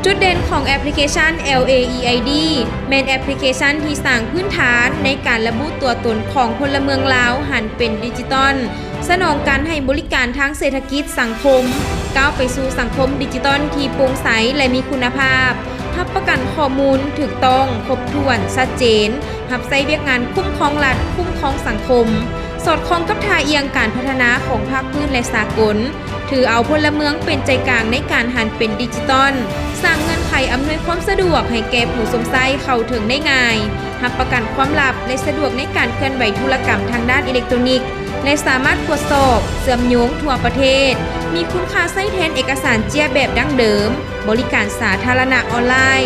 ຈຸດເດັ່ນຂອງແອັບພລິເຄຊັນ ແອລເອ ອີ ໄອ ດີ ແມ່ນແອັບພລິເຄຊັນທີ່ສ້າງພື້ນຖານໃນການລະບຸຕົວຕົນຂອງພົນລະເມືອງລາວຫັນເປັນດິຈິຕອນ, ສະໜອງການໃຫ້ບໍລິການທາງເສດຖະກິດສັງຄົມ, ກ້າວໄປສູ່ສັງຄົມດິຈິຕອນທີ່ໂປ່ງໃສ ແລະ ມີຄຸນນະພາບ, ຮັບປະກັນຂໍ້ມູນຖືກຕ້ອງ, ຄົບຖ້ວນ, ຊັດເຈນ, ຮັບໃຊ້ວຽກງານຄຸ້ມຄອງລັດ, ຄຸ້ມຄອງສັງຄົມ, ສອດຄ່ອງກັບທ່າອ່ຽງການພັດທະນາຂອງພາກພື້ນ ແລະ ສາກົນ, ຖືເອົາພົນລະເມືອງເປັນໃຈກາງໃນການຫັນເປັນດິຈິຕອນ, ສ້າງເງື່ອນໄຂອຳນວຍຄວາມສະດວກໃຫ້ແກ່ຜູ້ຊົມໃຊ້ເຂົ້າເຖິງໄດ້ງ່າຍ, ຮັບປະກັນຄວາມລັບ ແລະ ສະດວກໃນການເຄື່ອນໄຫວທຸລະກຳທາງດ້ານອີເລັກໂຕຣນິກ ແລະ ສາມາດກວດສອບ, ເຊື່ອມໂຍງທົ່ວປະເທດ, ມີຄຸນຄ່າໃຊ້ແທນເອກະສານເຈ້ຍແບບດັ້ງເດີມ, ບໍລິການສາທາລະນະອອນລາຍ,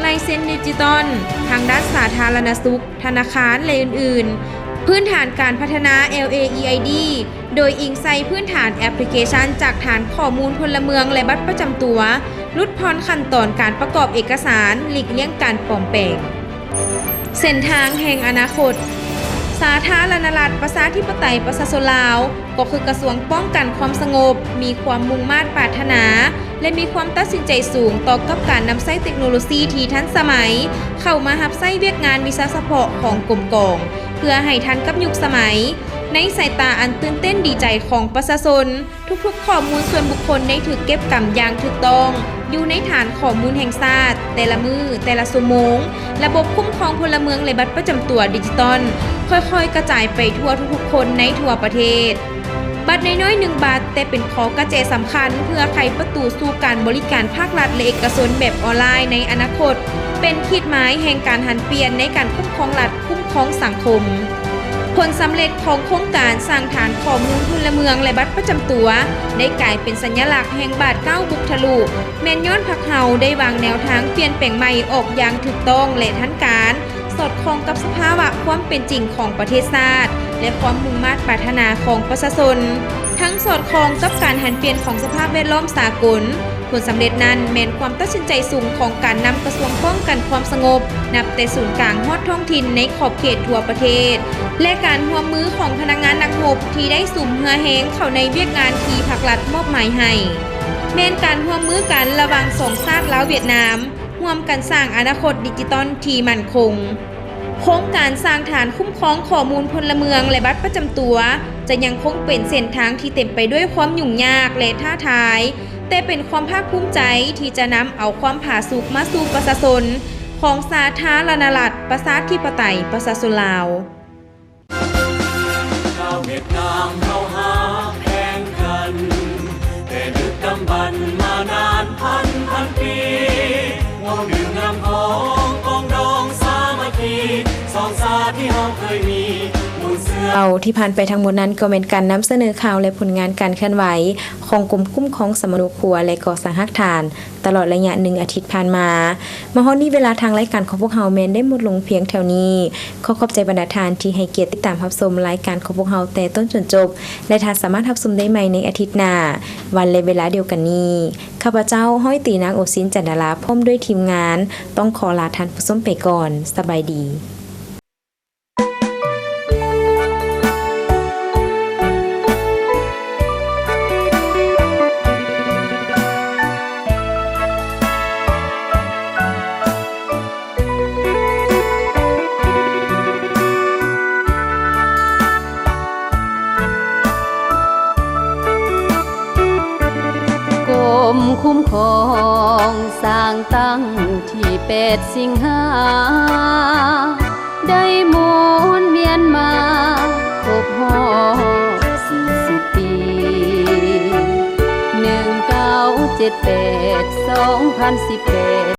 ລາຍເຊັນດິຈິຕອນ, ທາງດ້ານສາທາລະນະສຸກ, ທະນາຄານ ແລະ ອື່ນໆ. ພື້ນຖານການພັດທະນາ ແອລເອ ອີ ໄອ ດີ ໂດຍອີງໃສ່ພື້ນຖານແອັບພລິເຄຊັນຈາກຖານຂໍ້ມູນພົນລະເມືອງ ແລະ ບັດປະຈຳຕົວ, ຫຼຸດຜ່ອນຂັ້ນຕອນການປະກອບເອກະສານ, ຫຼີກລ່ຽງການປອມແປງ. ເສັ້ນທາງແຫ່ງອະນາຄົດ. ສາທາລະນະລັດ ປະຊາທິປະໄຕ ປະຊາຊົນລາວ ກໍຄືກະຊວງປ້ອງກັນຄວາມສະຫງົບ ມີຄວາມມຸ່ງມາດປາດຖະໜາ ແລະ ມີຄວາມຕັດສິນໃຈສູງຕໍ່ກັບການນຳໃຊ້ເຕັກໂນໂລຊີທີ່ທັນສະໄໝ ເຂົ້າມາຮັບໃຊ້ວຽກງານວິຊາສະເພາະຂອງກົມກອງ ເພື່ອໃຫ້ທັນກັບຍຸກສະໄໝ. ໃນສາຍຕາອັນຕື່ນເຕັ້ນດີໃຈຂອງປະຊາຊົນ, ທຸກໆຂໍ້ມູນສ່ວນບຸກຄົນໄດ້ຖືກເກັບກຳຢ່າງຖືກຕ້ອງ ຢູ່ໃນຖານຂໍ້ມູນແຫ່ງຊາດ, ແຕ່ລະມື້, ແຕ່ລະຊົ່ວໂມງ, ລະບົບຄຸ້ມຄອງພົນລະເມືອງ ແລະ ບັດປະຈຳຕົວດິຈິຕອນ ຄ່ອຍໆກະຈາຍໄປທົ່ວທຸກໆຄົນໃນທົ່ວປະເທດ. ບັດນ້ອຍໆໜຶ່ງບັດ, ແຕ່ເປັນຂໍ້ກະແຈສຳຄັນເພື່ອໄຂປະຕູສູ່ການບໍລິການພາກລັດ ແລະ ເອກະຊົນແບບອອນລາຍໃນອະນາຄົດ, ເປັນຂີດໝາຍແຫ່ງການຫັນປ່ຽນໃນການຄຸ້ມຄອງລັດ, ຄຸ້ມຄອງສັງຄົມ. ຜົນສຳເລັດຂອງໂຄງການສ້າງຖານຂໍ້ມູນພົນລະເມືອງ ແລະ ບັດປະຈຳຕົວ ໄດ້ກາຍເປັນສັນຍະລັກແຫ່ງບາດກ້າວບຸກທະລຸ, ແມ່ນຍ້ອນພວກເຮົາໄດ້ວາງແນວທາງປ່ຽນແປງໃໝ່ອອກຢ່າງຖືກຕ້ອງ ແລະ ທັນການ, ສອດຄ່ອງກັບສະພາວະຄວາມເປັນຈິງຂອງປະເທດຊາດ ແລະ ຄວາມມຸ່ງມາດປາດຖະໜາຂອງປະຊາຊົນ, ທັງສອດຄ່ອງກັບການຫັນປ່ຽນຂອງສະພາບແວດລ້ອມສາກົນ, ຜົນສຳເລັດນັ້ນແມ່ນຄວາມຕັດສິນໃຈສູງຂອງການນຳກະຊວງປ້ອງກັນຄວາມສະຫງົບ ນັບແຕ່ສູນກາງຮອດທ້ອງຖິ່ນໃນຂອບເຂດທົ່ວປະເທດ ແລະ ການຮ່ວມມືຂອງພະນັກງານນັກຮົບທີ່ໄດ້ສຸມເຫື່ອແຮງເຂົ້າໃນວຽກງານທີ່ພັກລັດມອບໝາຍໃຫ້ ແມ່ນການຮ່ວມມືກັນລະຫວ່າງສອງຊາດລາວຫວຽດນາມ ຮ່ວມກັນສ້າງອະນາຄົດດິຈິຕອນທີ່ໝັ້ນຄົງ. ໂຄງການສ້າງຖານຄຸ້ມຄອງຂໍ້ມູນພົນລະເມືອງ ແລະ ບັດປະຈຳຕົວ ຈະຍັງຄົງເປັນເສັ້ນທາງທີ່ເຕັມໄປດ້ວຍຄວາມຫຍຸ້ງຍາກ ແລະ ທ້າທາຍ, ແຕ່ເປັນຄວາມພາກພູມໃຈທີ່ຈະນຳເອົາຄວາມຜາສຸກມາສູ່ປະຊາຊົນຂອງສາທາລະນະລັດ ປະຊາທິປະໄຕ ປະຊາຊົນລາວ. ຊາວຫວຽດນາມເຮົາຮັກແພງກັນ ແຕ່ດຶກດຳບັນມານານພັນພັນປີ ເວົ້າເລື່ອງງາມຂອງປອງດອງສາມັກຄີ ສອງຊາດທີ່ເຮົາເຄີຍມີ ມູນເຊື້ອ. ເອົາ ທີ່ຜ່ານໄປທັງໝົດນັ້ນກໍແມ່ນການນຳສະເໜີຂ່າວ ແລະ ຜົນງານການເຄື່ອນໄຫວຂອງກົມຄຸ້ມຄອງສຳມະໂນຄົວ ແລະ ກໍ່ສ້າງຮາກຖານ ຕະຫຼອດໄລຍະໜຶ່ງອາທິດຜ່ານມາ. ມາຮອດນີ້ເວລາທາງລາຍການຂອງພວກເຮົາແມ່ນໄດ້ໝົດລົງພຽງເທົ່ານີ້. ຂໍຂອບໃຈບັນດາທ່ານທີ່ໃຫ້ກຽດຕິດຕາມຮັບຊົມລາຍການຂອງພວກເຮົາແຕ່ຕົ້ນຈົນຈົບ ແລະ ທ່ານສາມາດຮັບຊົມໄດ້ໃໝ່ໃນອາທິດໜ້າ ວັນ ແລະ ເວລາດຽວກັນນີ້. ຂ້າພະເຈົ້າ ຮ້ອຍຕີ ນາງໂອຊິນ ຈັນດາລາ ພ້ອມດ້ວຍທີມງານ ຕ້ອງຂໍລາທ່ານຜູ້ຊົມໄປກ່ອນ. ສະບາຍດີ. ກົມຄຸ້ມຄອງສ້າງຕັ້ງ ທີແປດສິງຫາ ໄດ້ໝູນວຽນມາຄົບຮອບສີ່ສິບປີ ໜຶ່ງເກົ້າເຈັດແປດ ສອງພັນສິບແປດ